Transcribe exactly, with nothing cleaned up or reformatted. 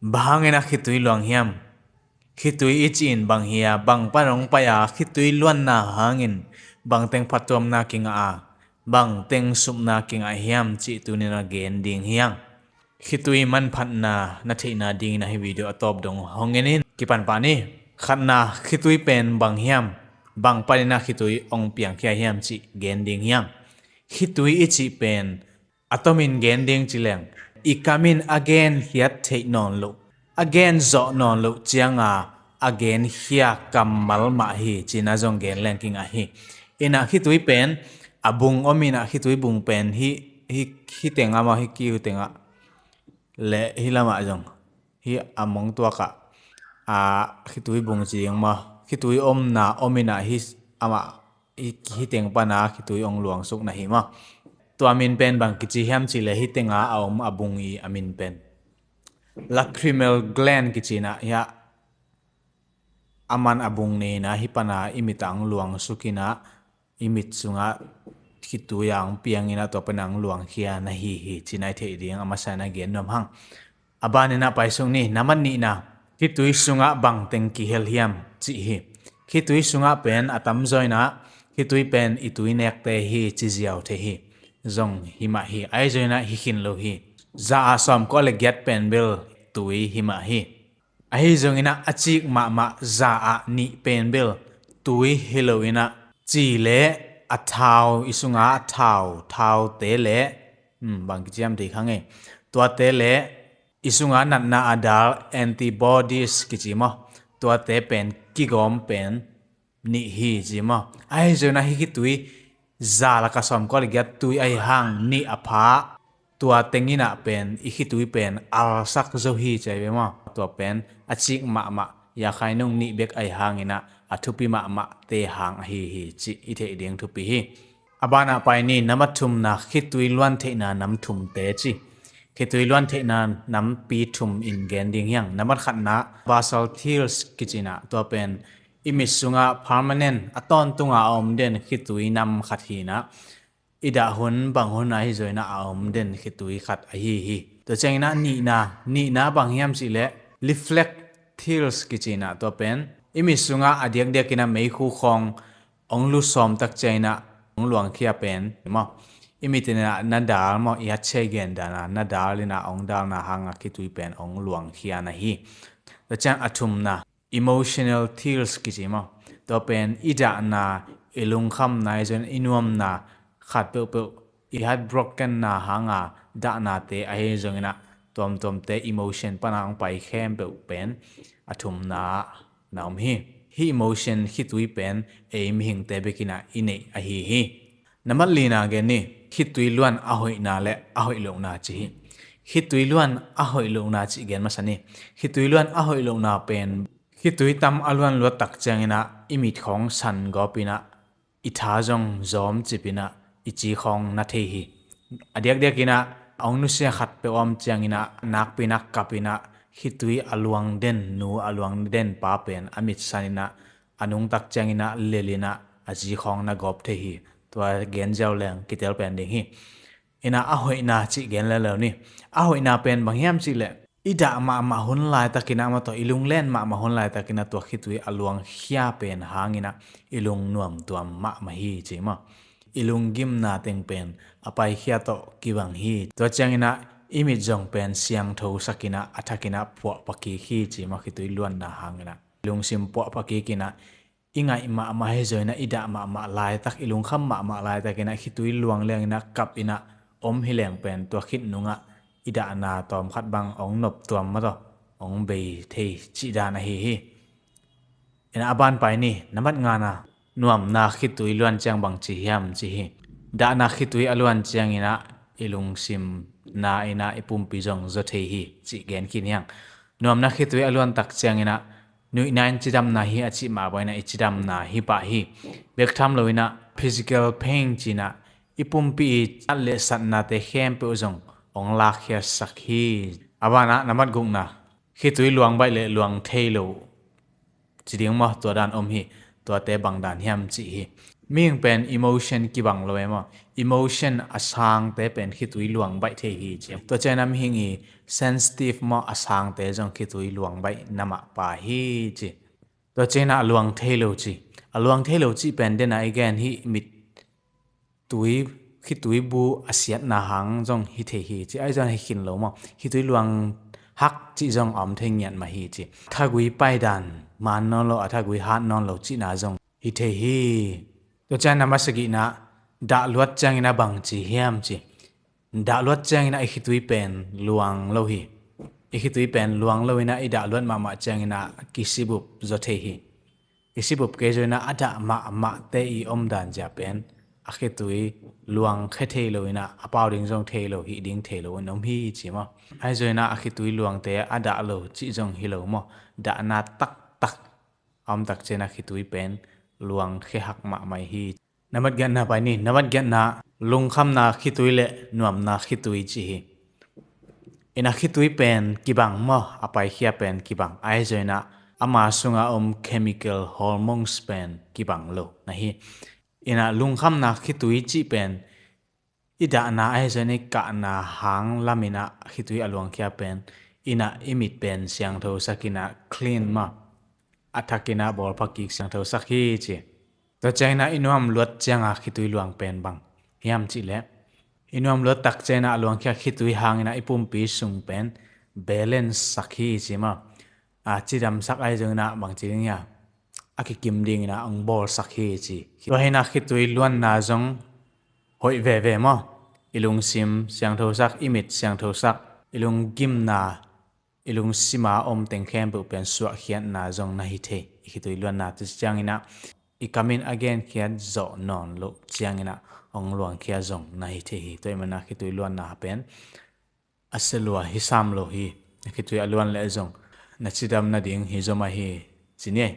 Bang hangin a khitui luang hiam? Khitui i cih in bang hi a, bang pan hong pai a, khitui luanna hangin bangteng phattuamna kingah a, bangteng supna kingah hiam cih tuni-in a gen ding hi hang. Khitui manphatna na theihna dingin a hih video a tawp dong hong en in. Kipan pah ni. Khatna, khitui pen bang hiam? Bang panin a khitui hong piangkhia hiam cih gen ding hi hang. Khitui i cih pen a tomin gen ding ci leng, i kam in a genkhiat theih nawn loh, a gen zawh nawn loh cianga a genkhia kammal mah hi, ci-in a zong gen leng kingah hi. Inah khitui pen a bung om inah, khitui bung pen hih, hih, hih tengah maw, hih kiu tengah le hih lamah zong, hih a mong tuakah, a, khitui bung ci ding maw, khitui omna om inah hih amah, hih, hih teng pana khitui hong luangsuk na hi maw. Tua min pen bang kici hiam cih leh hih tenga a om a bung i a min pen lacrimal gland kici inah, hiah a man a bung nei inah, hih pana i mit ah hong luangsuk inah, i mit sungah khitui a hong piang inah, tua pana hong luangkhia na hi hi, ci-in a i theih ding a masa-in a gen nuam hang. A ban inah paisuk ni. Nambat nihna, khitui sungah bangteng kihel hiam cih hi. Khitui sungah pen a tamzaw inah khitui pen i tui nekte hi, ci ziau thei hi. Zong hi mah hi. Ahi zong inah hi khin lo hi. Za ah sawmkua le giat pen bel tui hi mah hi. Ahi zong inah a cik mahmah za ah nih pen bel tui hi lo inah, ci le a thau, i sunga a thau, thaute le, hmm, bang kici hiam thei kha ngei, tuate le i sunga natna a dal antibodies kici maw, tuate pen kigawm pen nih hi, ci maw. Ahi zong inah hih khitui za lak ah sawmkua le giat tui ahi hang nih a pha, tua teng inah pen i khitui pen alsak zo hi, ci ahi ve maw. Tua pen a cik mahmah, ya khai nung nih bek ahi hang inah a thupi mahmahte hang ahi hi, cih i theih ding thupi hi. A ban ah pai ni. Nambat thumna, khitui luan theihna nam thumte ci. Khitui luan theihna nampi thum in gen ding hi hang. Nambat khatna, basal tears kici inah, tua pen i mit sungah permanent, a tawntunga a om den khitui nam khat hi inah, i dah hun bang hun ahi zong inah a om den khitui khat ahi hi. Tua ciang inah nihna, nihna bang hiam cih leh reflex tears kici inah, tua pen i mit sungah a diakdiak inah meikhu khawng hong lusawm tak ciang inah hong luangkhia pen maw. I mit inah na dal maw, i hatchei gen dan a na dal inah hong dalna hanga khitui pen hong luangkhia na hi. Tua ciang a thumna, emotional tears kici maw. Tua pen i dahna, i lungkhamna, i zon, i nuamna khat peuhpeuh, i heartbrokenna hanga dahnate ahi zong inah, tuamtuamte emotion pana hong pai khempeuh pen a thumna ah na om hi. Hih emotion khitui pen ei mihingte bek inah i neih ahi hi. Nambat lina gen ni. Khitui luan a hoihna le a hoih lohna ci hi. Khitui luan a hoih lohna cih gen masa ni. Khitui luan a hoih lohna pen khitui tam a luan luat tak ciang inah i mit khawng san gawp inah, i tha zong zawm cip inah, i ci khawng na thei hi. A diakdiak inah hong nusia khat peuh om ciang inah nakpi nak kap inah, khitui a luang den nu, a luang den pa pen a mit san inah, a nungtak ciang inah lel inah a ci khawng na gawp thei hi. Tua gen ziau leng kitel pen ding hi. Inah a hoihna cih gen leuleu ni. A hoihna pen bang hiam cih leh, i dah mahmah hun laitak inah maw, tua i lunglen mahmah hun laitak inah tua khitui a luangkhia pen hang inah i lungnuam tuam mahmah hi, ci maw. I lunggimna teng pen a paikhia tawh kibang hi. Tua ciang inah i mit zong pen siangthosak inah, a thak inah puahpha kik hi, ci maw, khitui luanna hang inah. Lungsim puahpha kik inah, i ngaih mahmah hi zong inah, i dah mahmah laitak, i lungkham mahmah laitak inah khitui luang liang inah kap inah om hi leng pen, tua khit nungah i dahna tawmkhat bang hong nop tuam maw, tua hong bei thei cih dan ahi hi. Inah a ban pai ni. Nambat ngana, nuamna khitui luan ciang bang ci hiam ci hi. Dahna khitui a luan ciang inah i lungsim na inah i pumpi zong zaw thei hi, cih gen khin hi hang. Nuamna khitui a luan tak ciang inah nuihna in cidamna hi a cih mah bang inah i cidamna hi pah hi. Bek tham lo inah physical pain ci inah i pumpi i at le satnate khempeuh zong hong lakkhiatsak hi. A ban ah nambat gukna, khitui luang baih le luang thei lo ci ding maw, tua dan om hi. Tuate bang dan hiam cih hi. Mihing pen emotion kibang lo e maw? Emotion a sangte pen khitui luang baih thei hi ci. Tua ciangin a mihing i sensitive maw, a sangte zong khitui luang baih na mah pa hi ci. Tua ciangin a luang thei lo ci. A luang thei lo ci pen den a i gen hi, mit tui, khitui bu a siatna hang zong hi thei hi ci. Ahi zong hi khin lo maw? Khitui luang hak ci zong a om thei ngiat mah hi ci. Thagui paidan man nawn lo, a thagui hat nawn lo cihna zong hi thei hi. Tua ciangin a masa gihna, dah luat ciangin a bang ci hiam ci. Dah luat ciangin a i khitui pen luang lo hi. I khitui pen luang lo in a i dah luat mahmah ciangin a kisibup zaw thei hi. Kisibup kei zaw in a, a dah mahmahte i omdan zia pen a khitui luang khe thei lo in a, a pau ding zong thei lo, hih ding thei lo in om hi ci maw? Ahi zaw in a, a khitui luangte a dah lo cih zong hi lo maw? Dahna taktak a om tak ciangin a khitui pen luang khe hak mahmah hi. Namat giatna pai ni, namat giatna lungkhamna khitui le nuamna khitui ci hi. In a khitui pen kibang maw, a paikhia pen kibang. Ahi zaw in a, ama sunga om chemical hormones pen kibang lo na hi. In a lungkhamna khitui cih pen i dahna ahi zaw in a i kahna hang lam in a khitui a luangkhia pen, in a i mit pen siangthosak in a clean maw, a thak in a bawlpha kik siangthosak hi ci. Tua ciangin a i nuam luat ciang a khitui luang pen bang hiam cih leh, i nuam luat tak ciangin a luangkhia khitui hang in a i pumpi sung pen balance sak hi ci maw? A cidamsak ahi zong in a bang ci ding hia, a kikim ding in a hong bawlsak hi ci. Tua hi in a khitui luanna zong hoih veve maw? I lungsim siangthosak, i mit siangthosak, i lunggimna, i lungsima om teng khempeuh pen suahkhiatna zong na hi thei. I khitui luanna tu ciangin a i kam in a genkhiat zawh nawn loh ciangin a hong luangkhia zong na hi thei hi. Tua ahih manin a khitui luanna pen a sia lua hi sam lo hi. Na khitui a luan leh zong na cidam nading hi zaw mah hi ci ni.